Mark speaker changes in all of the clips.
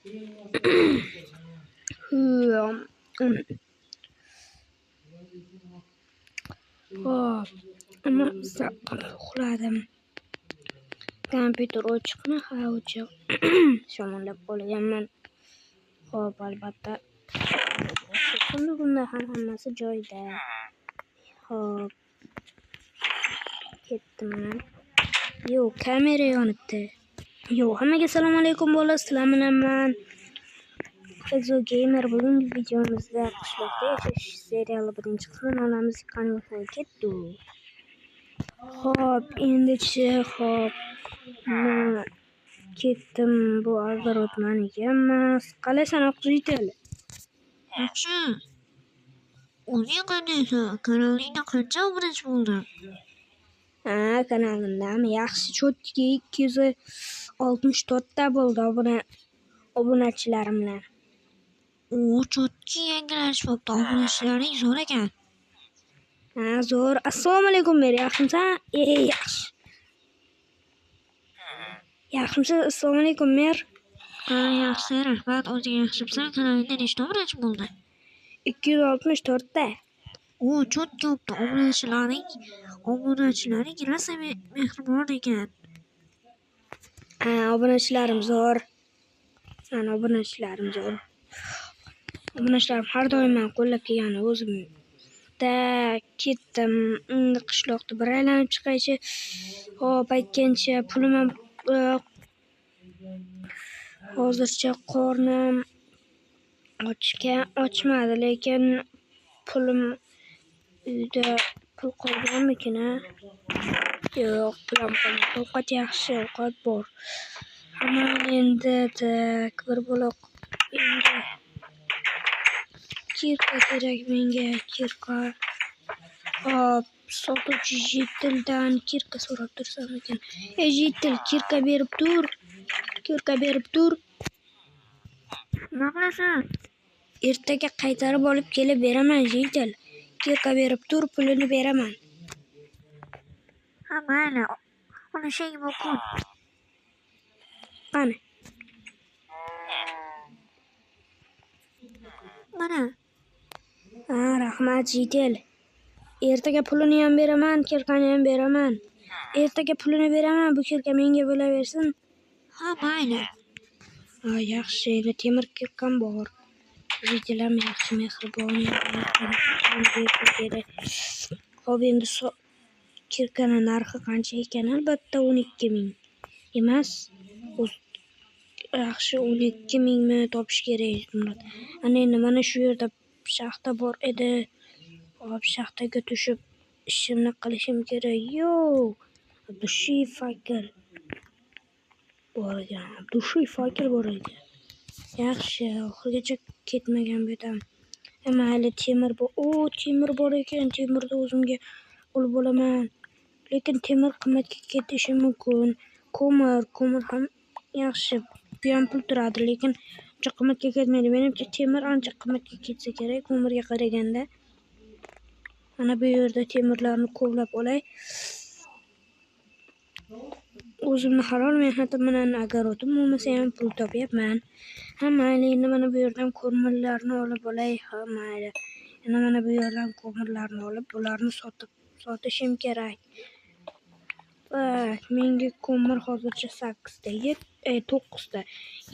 Speaker 1: Xo'p, mazza qilib uxladim. Kompyuter ochiqmi? Ha, ochiq. Shamollab qolganman. Xo'p, albatta. Bunda ham hammasi joyida. Xo'p. Ketdim mana. Yo'q, kamera yonibdi. Yo'q, hammaga assalomu alaykum bolalar, sizlar bilan man Fezo Gamer. Bugungi videomizda qishloqda yashash seriali birinchi qismini olamiz. Qani ketdi. Xo'p, endichi, xo'p, men ketdim. Bu огород maniki emas. Qalaysan, o'quvchi?
Speaker 2: Yaxshi. O'zing qandaysan? Kanalingda qancha obunachi bo'ldi?
Speaker 1: Ha, kanalimdami? Yaxshi, cho'tki 264 ta bo'ldi obunachilarim bilan.
Speaker 2: O, cho'tki yangilanishibdi. Obunachilaring zo'r ekan.
Speaker 1: Ha, zo'r. Assalomu alaykum, Meri. Yaxshimisan? Yaxshi. Yaxshimisiz? Assalomu alaykum, Mer.
Speaker 2: Ha, yaxshi, rahmat. O'zing yaxshimisan? Kanalingda nechta obunachi bo'ldi?
Speaker 1: 264 ta.
Speaker 2: O, cho'tki bo'pti. Obunachilaring rosa mehribon ekan.
Speaker 1: Ha, obunachilarim zo'r. Mana obunachilarim zo'r. Obunachilarim har doim meni qo'llab kelgani o'zim. Da ketdim. Endi qishloqda bir aylanib chiqaychi. Xo'p, aytgancha pulim ham hozircha qornim ochmadi, lekin pulim uyda pul qolganmikin, a? Yo'q, pul ham qolmadi. Ovqat yaxshi, ovqat bor. Hamma endi tak bir bo'loq endi kirka kerak menga, kirka. Hop, sotuvchi Jitildan kirka so'rab tursam ekan. Ey Jitil, kirka berib tur. Kirka berib tur.
Speaker 2: Nima qilasan?
Speaker 1: Ertaga qaytarib olib kelib beraman, Jitil. Kirka berib tur, pulini beraman.
Speaker 2: Ha, mayli. Olishing mumkin.
Speaker 1: Qani?
Speaker 2: Mana.
Speaker 1: Ha, rahmat, Jitil. Ertaga pulini ham beraman, kirkani ham beraman. Ertaga pulini beraman, bu kirka menga bo'laversin.
Speaker 2: Ha, mayli.
Speaker 1: Ha, yaxshi, endi temir kirkam bor. Jitil ham yaxshi, mehribon. Xo'p, endi kirkani narxi qancha ekan? Albatta 12 000 emas. Yaxshi, 12 mingni topish kerak. Ana endi mana shu yerda shaxta bor edi. Hop, shaxtaga tushib ishimni qilishim kerak. Yo, Abdushi fakir bor ekan. Abdushi fakir bor ekan. Yaxshi, oxirigacha ketmagan bu yerdan. Mayli, temir bor. O, temir bor ekan. Temirni o'zimga olib olaman. Lekin temir qimmatga ketishi mumkin. Ko'mir ham yaxshi. Bu ham pul turadi, lekin uncha qimmatga ketmaydi. Menimcha temir ancha qimmatga ketsa kerak ko'mirga qaraganda. Mana bu yerda temirlarni kovlab olay. O'zimni halol mehnatim bilan agarotim bo'lmasa ham pul topyapman. Ha, mayli, endi mana bu yerdan ko'mirlarni olib olay. Ha, mayli. Endi mana bu yerdan ko'mirlarni olib, bularni sotishim kerak. Tak, menga ko'mir hozircha sakkizta, to'qqizta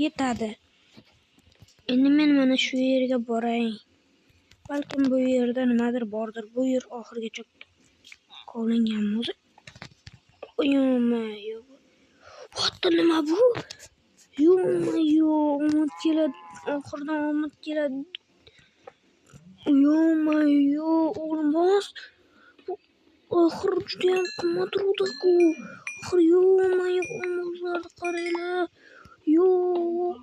Speaker 1: yetadi. Endi men mana shu yerga boray. Balkim bu yerda nimadir bordir. Bu yer oxirigacha kovlanganmi o'zi? Yo'q-ma-yo'q. What, nima bu? Yo'q-ma-yo'q, omad keladi. Oxiridan omad keladi. Yo'q-ma-yo'q, olmos. Bu oxiri juda ham qimmat ruda-ku. Oxiri yo'q-ma-yo'q, olmoslarni qaranglar. Yo'q.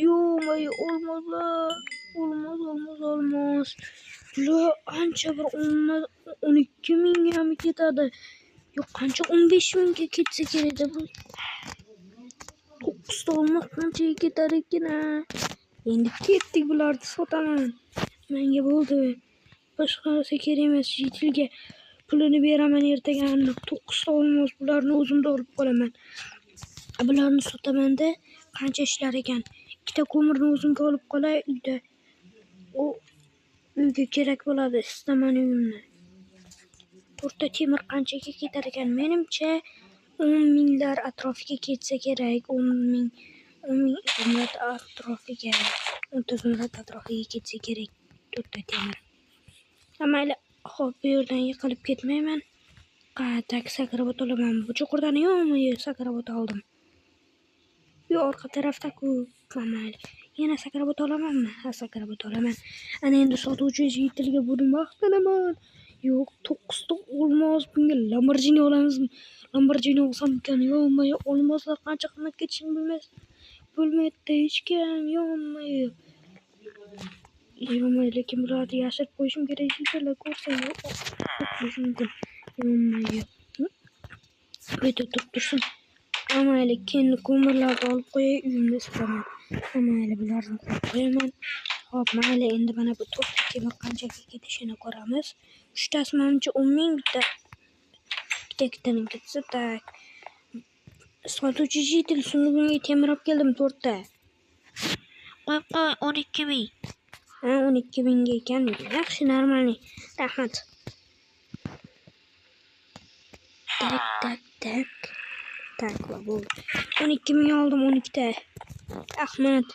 Speaker 1: Yo'q-ma-yo'q, olmoslar. Olmos, olmos, olmos. Bular ancha bir 12 mingga ham ketadi. Yo'q, qancha 15 mingga ketsa kerak bu. 9 ta olmos qanchaga ketar ekan-a? Endi ketdik, bularni sotaman. Menga bo'ldi. Boshqa narsa kerak emas. Jitilga pulini beraman ertaga aniq. 9 ta olmos, bularni o'zimda olib qolaman. Bularni sotaman-da, qancha ishlar ekan. Ikkita ko'mirni o'zimga olib qolay, uyda. U uyga kerak bo'ladi, isitaman uyimni. 4ta temir qanchaga ketar ekan? Menimcha 10 minglar atrofiga ketsa kerak. 10 ming, 10 ming zumrad atrofiga, 10ta zumrad atrofiga ketsa kerak 4ta temir. Ha, mayli, xo'p, bu yerdan yiqilib ketmayman. Tak sakrab o'ta olaman. Bu chuqurdan yo'qmi? Sakrab o'ta oldim. Bu orqa tarafda-ku. Ha, mayli. Yana sakrab o'ta olamanmi? Ha, sakrab o'ta olaman. Ana endi sotuvchi jitilga buni maqtanaman. Yo'q, 9ta olmos, bunga Lamborghini olamizmi? Lamborghini olsam ekan, yo'qmi? Olmoslar qancha qimmat ketishini bilmaysiz. Bilmaydi hech kim, yo'qmi? Yo'qmi, lekin bularni yashirib qo'yishim kerak, jitillar ko'rsa yo'q, qo'yish mumkin. Yo'qmi? Bu yerda turib tursin. Mayli, keyin ko'mirlarni olib qo'yay, uyimni isitaman. Mayli, bularni qo'yib qo'yaman. Xo'p, mayli, endi mana bu 4ta temir qanchaga ketishini ko'ramiz. 3tasi menimcha 10 ming, bitta ikkitaning ketsa, tak. Sotuvchi jitil sundug'imga temir olib keldim 4ta.
Speaker 2: Qo'yib qo'y, 12 ming.
Speaker 1: Ha, 12 mingga ekan. Yaxshi, normalniy. Rahmat. Tak, tak, tak. Tak, va bo'ldi. 12 ming oldim, 12ta. Rahmat.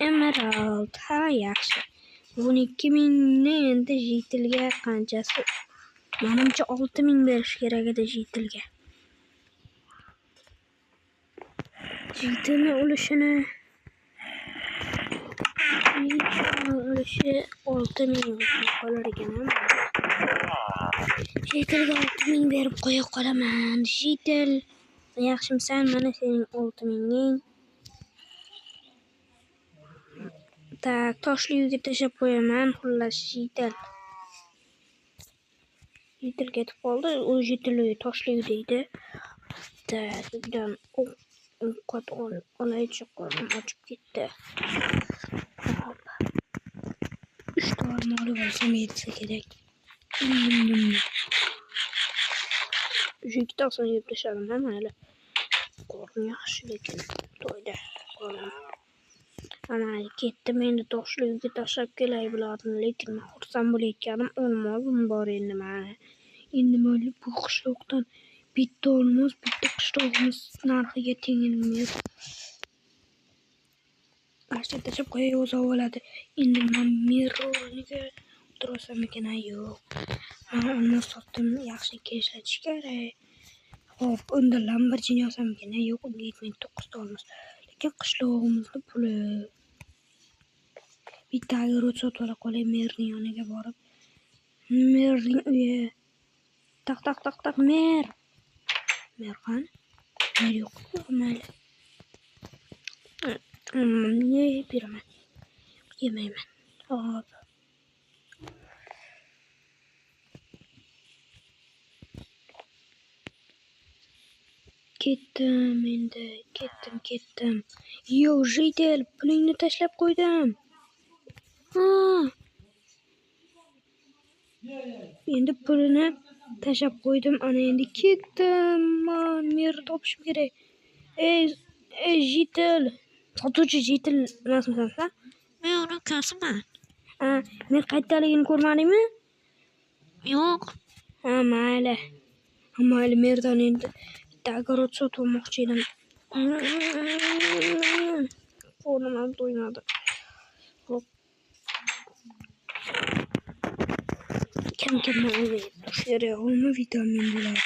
Speaker 1: Emerald. Ha, yaxshi. 12 mingni endi jitilga qanchasi? Menimcha 6 ming berish kerak edi jitilga. Jitilni ulushi 6 ming qolar ekan, ha? Jitilga 6 ming berib qo'ya qolaman. Jitil, yaxshimisan? Mana sening 6 minging. Tak, toshli uyga tashlab qo'yaman. Xullas, jitil. Jitil ketib qoldi. U jitil uyi toshli uy deydi. Tak, uydan ovqat olaychi, qornim ochib ketdi. Hop. 3ta olma olib olsam yetsa kerak. Shu ikkitasini yeb tashladim, ha, mayli. Qornim yaxshi lekin to'ydi qornim. Mana ketdim endi toshli uyga tashlab kelay bularni, lekin men xursand bo'layotganim olmozim bor endi mana. Endi mana bu qishloqdan bitta olmoz, bitta qishlog'imiz narxiga tengilmaydi. Ashta tashlab qo'yay, o'zi oladi. Endi men Meroniga o'tirolsam ekan, ha, yo'q. Men olmos sotdim, yaxshi ishlatish kerak. Xo'p, unda Lamborghini olsam ekan, ha, yo'q, unga yetmaydi 9ta olmos. Lekin qishlog'imizni puli. Bitta огород sotib ola qolay, merning yoniga borib. Merning uyi. Taq, taq, taq, taq, mer. Mer qani? Mer yo'q, mayli. Yeb beraman. Yemayman. Xo'p. Ketdim endi, ketdim, ketdim. Yo, jitel, pulingni tashlab qo'ydim. Ha. Endi pulini tashlab qo'ydim. Ana endi ketdim. Man merni topishim kerak. Ey, ey, jitel. Sotuvchi jitel emasmisan sen?
Speaker 2: Men uni ukasiman.
Speaker 1: Ha, men qayerdaligini ko'rmadingmi?
Speaker 2: Yo'q.
Speaker 1: Ha, mayli. Ha, mayli, merdan endi bitta огород sotib olmoqchi edim. Qo'lim ham to'ymadi. Xo'p. Kam-kamdan olma yeb turish kerak. Olma vitamin bo'ladi.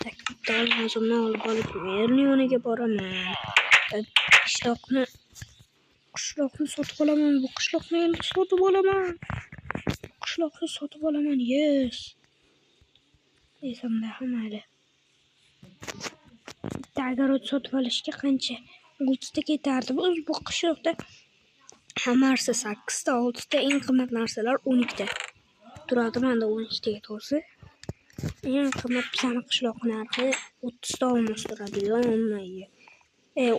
Speaker 1: Tak. Bitta olmozimni olib olib merning yoniga boraman. Qishloqni sotib olaman. Bu qishloqni endi sotib olaman. Qishloqni sotib olaman. Yes. Esamda ham mayli. Bitta огород sotib olishga qancha? 6ta ketardi. O'zi bu qishloqda hamma narsa 8ta, 6ta, eng qimmat narsalar 12ta. Turadi menda 12taga to'g'risi. Eng qimmat bizani qishloq narxi 30ta olmos turadi. Yonma.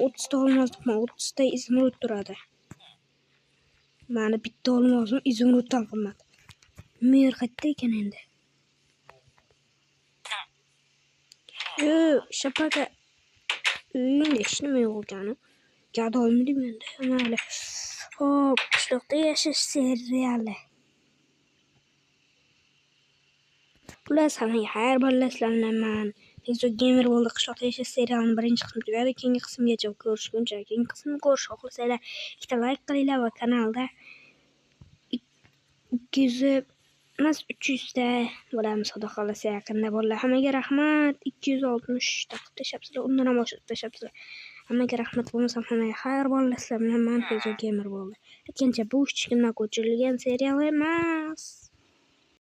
Speaker 1: 30ta olmos nima? 30ta izumrud turadi. Mani bitta olmosim izumruddan qimmat. Mer qayerda ekan endi? Yo, shapaka. Uyingda hech nima yo'q ekanu. Gadoymidim endi. Mayli. Xo'p, qishloqda yashash seriali. Xullas, hammaga xayr bolalar, sizlar bilan man Feyzo Gamer bo'ldi. Qishloqda yashash serialining birinchi qismi tugadi. Keyingi qismgacha ko'rishguncha, keyingi qismni ko'rish xohlasanglar, ikkita like qilinglar va kanalda 200 emas 300 ta bo'lamiz, xudo xohlasa yaqinda bolalar. Hammaga rahmat. 260 ta qilib tashlabsizlar, undan ham oshirib tashlabsizlar. Hammaga rahmat, bo'lmasam hammaga xayr bolalar, sizlar bilan man Feyzo Gamer bo'ldi. Aytgancha, bu hech kimdan ko'chirilgan serial emas.